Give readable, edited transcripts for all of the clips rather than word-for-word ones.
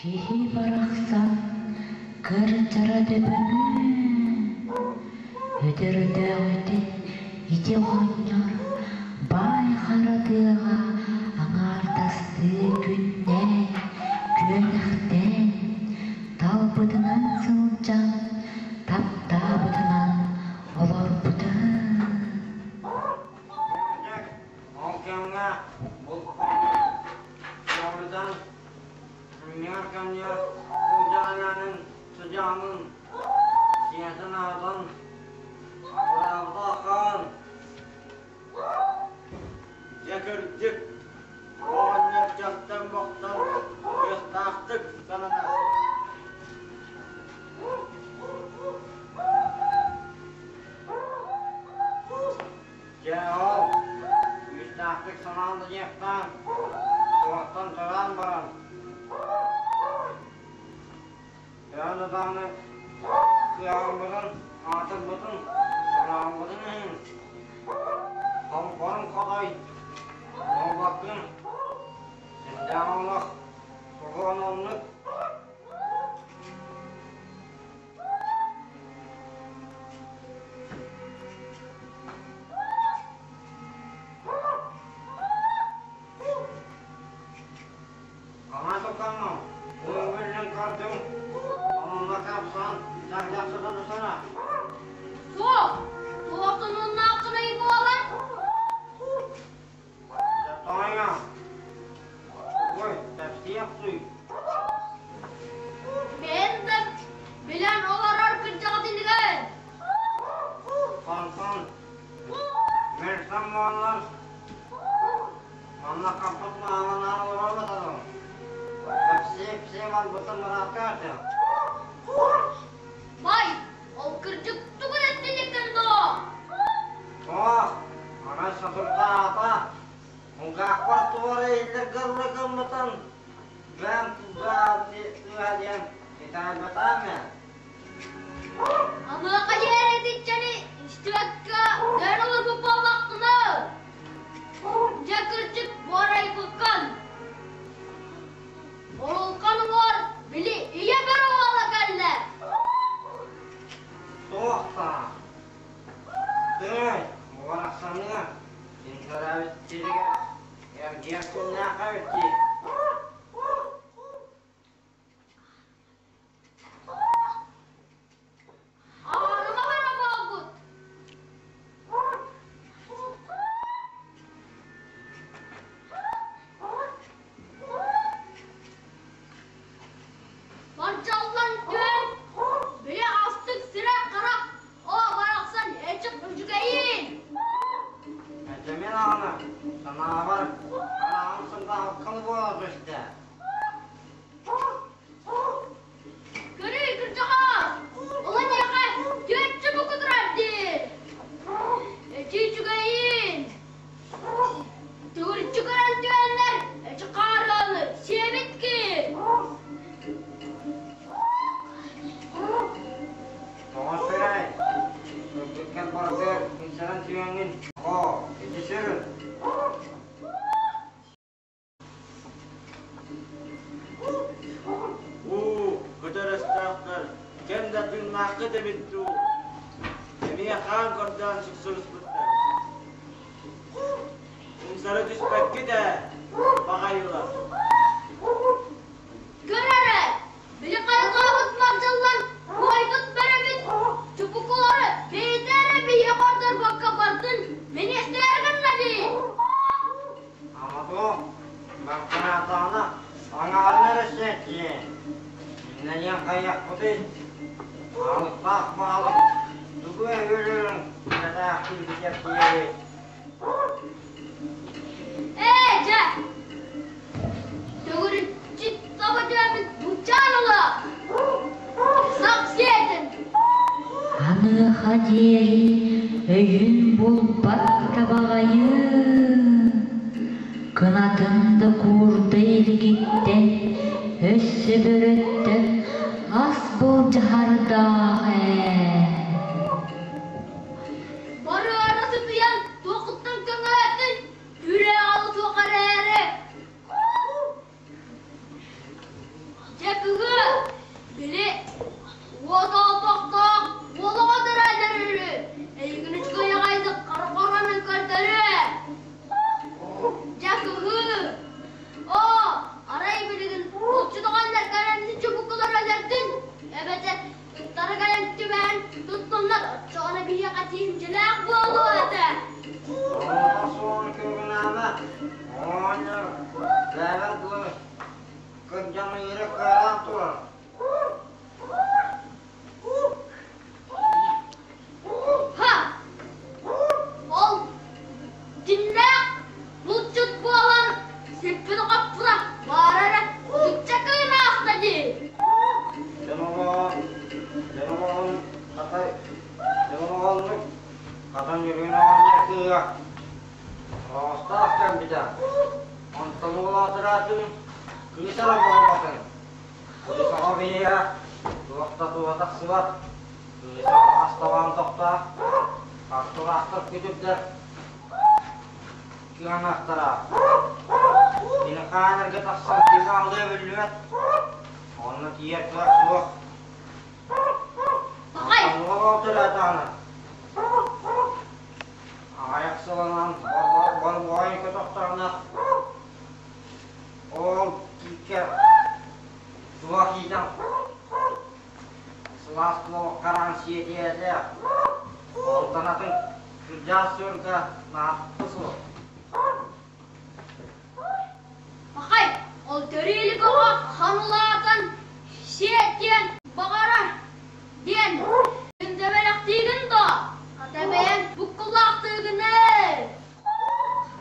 Киһи барахсан кырдьара дөбөҥүн, өтөрдөөҕүтэ ити оҕонньор баай хара тыаҕа аҥаардастыы күннээн, күөнэхтээн, талбытынан сылдьан, таптаабытынан олорбута. Ол кэмҥэ булкуйбут дьоҕурдан Көнньүөр-көнньүөр сылдьаҕынаанын сыдьаанын сиэтин-аһатан абыраабыта хаан Дьэ кырдьык, оҕонньор дьахтан-бохтон кыахтаахтык сананар. Дьэ ол күүстээхтик санаан да диэхтээн, туохтан төрөөн баран Төһө да даҕаны кыаҕырбытын, аатырбытын, санаабытын иһин хомпорун хотой буолбаккын, сирдээх олох тугун оннук. Хаҥас окоҥҥо уҥуҥ көрдүҥ, онно хапсан саргахсыта тусана. Суох, туохтунуннааххыный буолан? Тоойо, ой, тэпсиэх суй. Мен да билэн олорор кырдьаҕатыныгар. Онтон Мерсам буоллар Манна хаппыт мааманаан олорор Кэпсиэ-ипсиэ барбытын ыраатта этэ. Бай, ол кырдьык тугун эттиниктэн доо? Суох, арай сатырдаата. Кулгаахпар туора иһиллэр гыллы гыммытын бэм тыа диэн итэҕэйбэтээм ээ. Амыаха диэри итиччэни истибэккэ өр олорбут буоллаххына, дьэ кырдьык буорайбыккын. Орулхан уҥуор били ийэ бөрө уола кэллэ. Туохтаах? Тыай, буорахсаныа, син төрөөбүт сиригэр эргиэр күннээх эбит дии. Аарыма бара буолбут. Барчаллан түөн, били астык сирэ-харах оо барахсан эчик үчүгэйин. Этэмин аҕаны, санаабар, анаҕым сымнаҕыккын буола түстэ. Көрүүй, кырдьаҕаас, ол эйиэхэ түөрт буку турар дии. Эчи үчүгэйин. Төгүрүччү көрөн түһэннэр, эчи хаарыаны сиэбит ки. Тоҕо сүрэй, үрдүккэ барытыгар үҥсэрэн түһэҥҥин, оо, ити сүрүн. Уу, көтөр өстөөхтөр, кэм да тыыннааххыт эбит дуу, эмиэ хаан көрдөөн суксуруспуттар. Умсары түспэккит ээ, баҕайылар. Көр эрэ, били хайҕаабыт мардьаллан буойбут бэрэбит чупукулары бэйэтэ эрэ биһиэхэ ордорбокко бардын, миниистир гынна дии. Аматоо, баккынаатаҕына аҥаарын эрэ сиэттиэ. Иннэ диэн хайыахпытый? Аалыктаах баалык тугу өһүрүн кэтээхтиирбитигэр тиийэбит. Ээ, дьэ, төгүрүччү таба түөммүт буччаан ыла. Сах сиэтин. Аныаха диэри өйүн булбат табаҕайы, кынатын да куурда илигиттэн, өссө бөрөттөн ас былдьаһардаах ээ. Барыара сытыйан туохуттан көҥөөтүн, күрээ суох эрээри. Дьэ. Оҕо уолуҕа төрөөтөр үһү. Эйигин үчүгэй аҕайдык хара-хоронун көрдөрүө. Дьэ кыһыы. Оо, арай билигин булчут оҕонньор кэлэн чубукулар өлөрдүн, эбэтэр ыттары кэлэн түбэһэн туттуннар, оччоҕуна биһиэхэ тииһимдьилээх буолуо этэ. Оҕото суоҕун кыыгынаама, оҕонньор бэйэҕэр дылы кырдьан ыыра кыараан турар. Ха! Ол дьиҥнээх булчут буолан сиппит хоппута баара эрэ отучча кыынаахта дии. Дьон олоҕун, дьон олоҕун хата дьон олоҕуннук хатан Ньургун оҕонньор кыыһа оҕустаах кэлбитэ. Онтон уолаатыраатын кыыс эрэ буолбатын. Кыыс оҕо биһиэхэ туох да туоһа тахсыбат. Кыыс оҕо хасталаан тохтоох, хартылаахтар күтүрдэр кыанаахтара. Кини хаан эргэ тахсан киһи аҕалыа биллибэт. Онно тиийэр кыах суох. Пахай! Оҕо төрөөтөҕүнэ аҕыйах сылынан борбуойун көтөхтөҕүнэ Ол кииккэ туох иитэн сылаас туолуккараан сиэтиэтэ, онтон атын кырдьаҕас суорга наадата суох. Пахай, ол төрүү илик оҕо хан улаатан сиэтиэн баҕарар диэн күндэбэлэхтиигин дуо? Хата бэйэҥ буккулаахтыыгын ээ.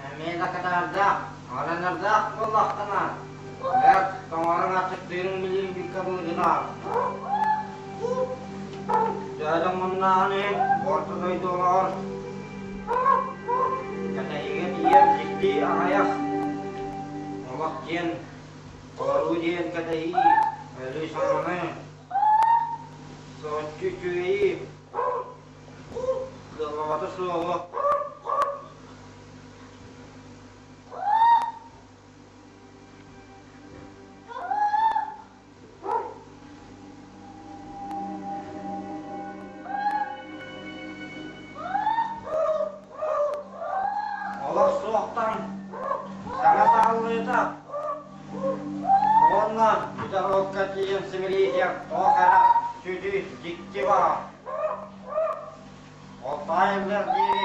Эмиэ да кытаардаах, аранардаах буоллаххына, бэрт тоҥорон аччыктыырыҥ билин биккэ былыргытаар. Төһө да муннааҕын иһин орто дойду олоҕор кэтэһиигэ тиийэр дьикти аҕыйах. Олох диэн, олоруу диэн кэтэһии, өлүү саҥаны, соһуччу үчүгэйи Кыаллыбата суоҕу Олох суохтан саҥа саҕаллыыта уонна бүтэр уокка тиийэн симэлийиэх туох эрэ сүдү дьикти баар. Отаайыллар диэри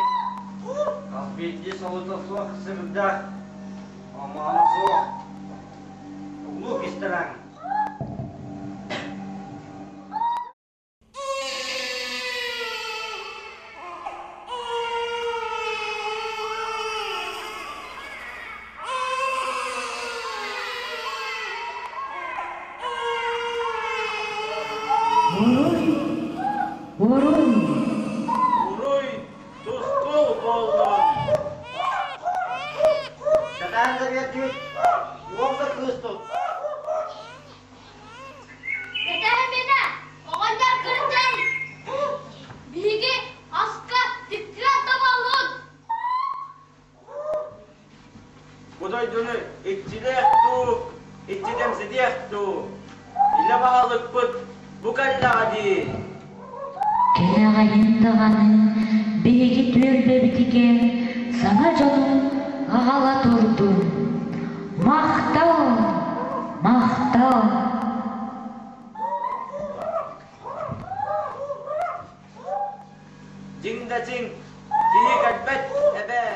хас биирдии солута суох сырда, омооно суох улуу кистэлэҥ. Уруй! Уруй! Уруй, тускул буоллун! Кэтээн да биэрдибит, уол да кыыс тут. Кэтэһиминэ, оҕонньор кырдьан, биһиги аска тиккиэн да буоллун! Бу дойдуну иччилиэх дуу, иччитэмситиэх дуу, илэ баһылыкпыт бу кэллэҕэ дии. Кэлэҕэйин даҕаны биһиги түөлбэбитигэр саҥа дьону аҕала турдун. Махтал! Махтал! Дьиҥ да дьиҥ, киһи кэлбэт эбээ.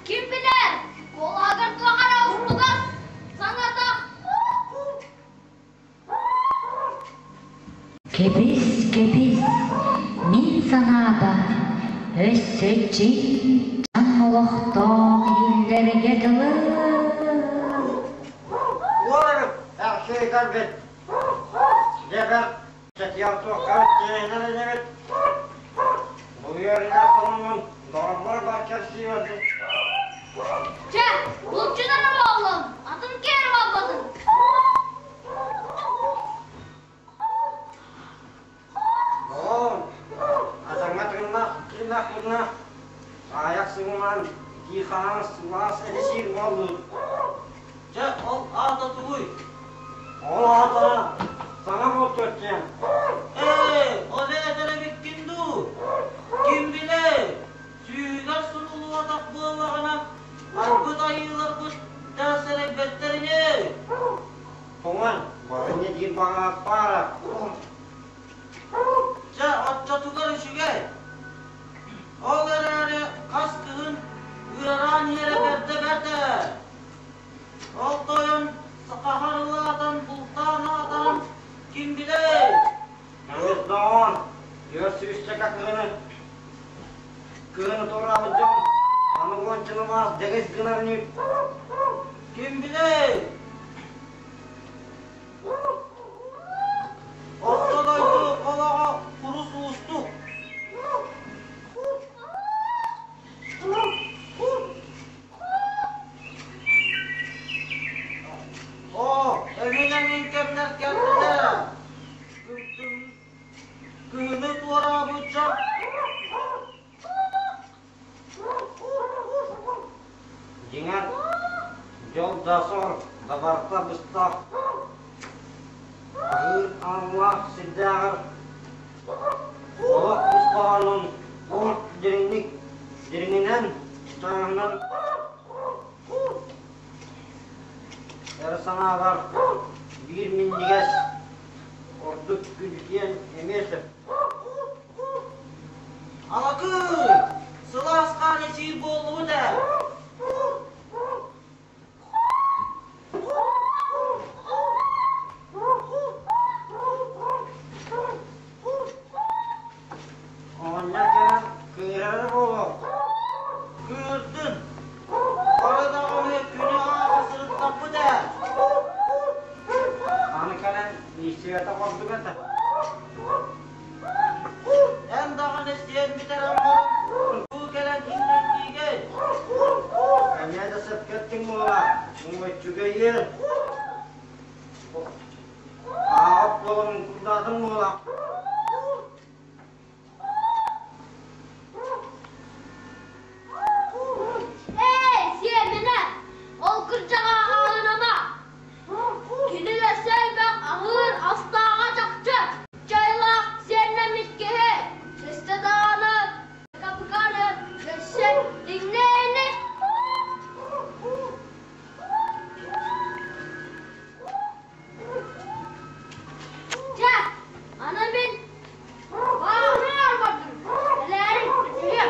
Ким билэр, куолаһыгар туох эрэ устугас саҥата Кэбис, кэбис, мин санаабар, өссө чиҥ-чаҥ олохтоох иһиллэргэ дылы. Уол эрсии кэлбит. Дьэ Чэтиэл туохха чиэһинэр инибит. Бу үөрүүлээх сонунун доҕорбор бар кэпсиибин. Чэ, булчут эрэ буоллун, атын киэр буолбатын. Оҕом, атаҥҥа тыыннаах тыыннаах тыыннаах, аайах сыҥынан Итии хаһаас сылаас эти сиир буоллун. Дьэ, ол аата тугуй? Ол аата саҥа буолтуоччуйан. Ээ, ол этэр эбиккин дуу? Ким билэр, сүүһүгэр суруллубатах буоллаҕына, айбыт айыыларбыт да сэрэйбэттэр ини. Тоҥон, барыня диир баҕа баара. Дьэ, оччотугар үчүгэй. Ол эрээри хас кыһын ыараан иһэрэ бэрдэ бэрт ээ. Ол тойон сахаһар улаатан бултаан аатаран ким билэй? Доҕор, үөр сүүсчэкэ кыһыны кыһыны туораабыт дьон аны уончаны маас дэгис гынар ини. Ким билэй? Орто дойду олоҕо курус уустук. Оо, эҥин-эҥин кэмнэр кэллилэр. Кыһыны туораабыт дьон Дьиҥэр, дьол да сор, да барыта быстах, аһыыр аналлаах сирдээҕэр олох ис хоһоонун олох дириҥник дириҥинэн, чааһынан эр санаабар биир минньигэс ордук күндүтүйэн эмиэ сөп. Алакыы! Сылаас хаан ичиир буоллубут ээ! Оҕонньор кэлэн кыыһырара буолуо. Кыырдын! Бары даҕаны күнү ааҕа сырыттахпыт ээ! Аны кэлэн миссията курдук этэ. Эн даҕаны сиэн бүтэрэн баран, бу кэлэн иҥнэрдиигэй? Эмиэ да сөпкө эттиҥ буолла, үчүгэйиэн. Аҕат буолан муҥкурдаатыҥ буола. Эй, сиэминэ, ол кырдьаҕа аҕалынама. Кини өссө элбэх аһыыр астааҕа чахчы. Чайлаах сиэннэммит киһи, өссө даҕаны капыканы өссө иҥнэ-иҥнэ. Дьэ, аны мин бааһынай бардым. Элээри, үһүө.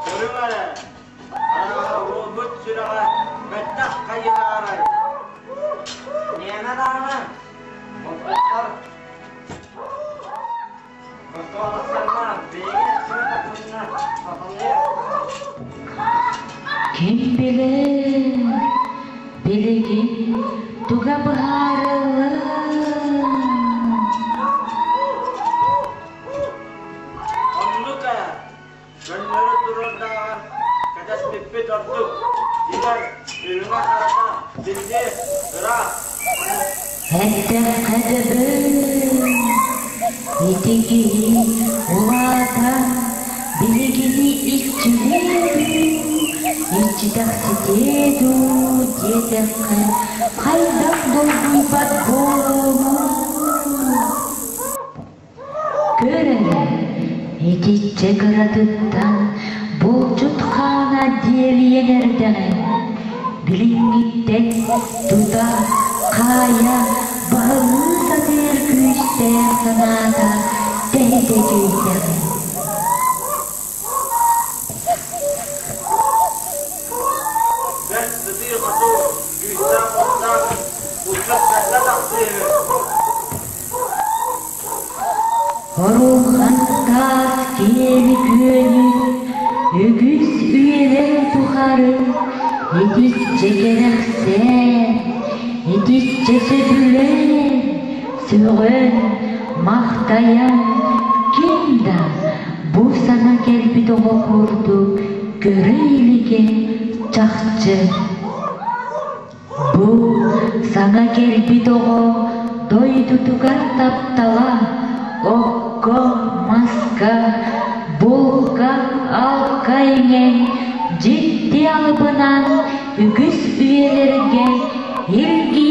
Көрүҥ эрэ, араҕа уолбут сүрэҕэ бэттэх хайыһаарай? Миэнэ даҕаны, булчуттар бостуоластарына биһиги сырыттахпытына сатаныа. Ким билэр, билигин туга быһаарыллар. Оннук ээ, көннөрү туруордааҕар кэтэспиппит ордук. Дьиҥэр, үрүҥэ-харата биллиэ ыраах. Эттэххэ дөбөҥ, ити киһи улаатан билигини иччилиэ дуу, иччитэхситиэ дуу диэтэххэ хайдах долгуйбат буолуоҥуй? Көр эрэ, Итиччэ кыратыттан булчут хаана диэлийэн эрдэҕэ. Билиҥҥиттэн тута хаайа баһылыы сатыыр күүстээх санаата тэһитэ кэйдэҕэ. Бэрт сытыы-хотуу, күүстээх-уохтаах булчут бэркэ тахсыы үһү. Орулхан таас киэли күөлү үгүс үйэлэр тухары итиччэ кэрэхсээн, итиччэ сөбүлээн, сөҕөн, махтайан ким да бу саҥа кэлбит оҕо курдук көрө илигэ чахчы. Бу саҥа кэлбит оҕо дойдутугар таптала окко, маска, булка, алка иҥэн дьикти алыбынан үгүс үйэлэргэ илгийэн.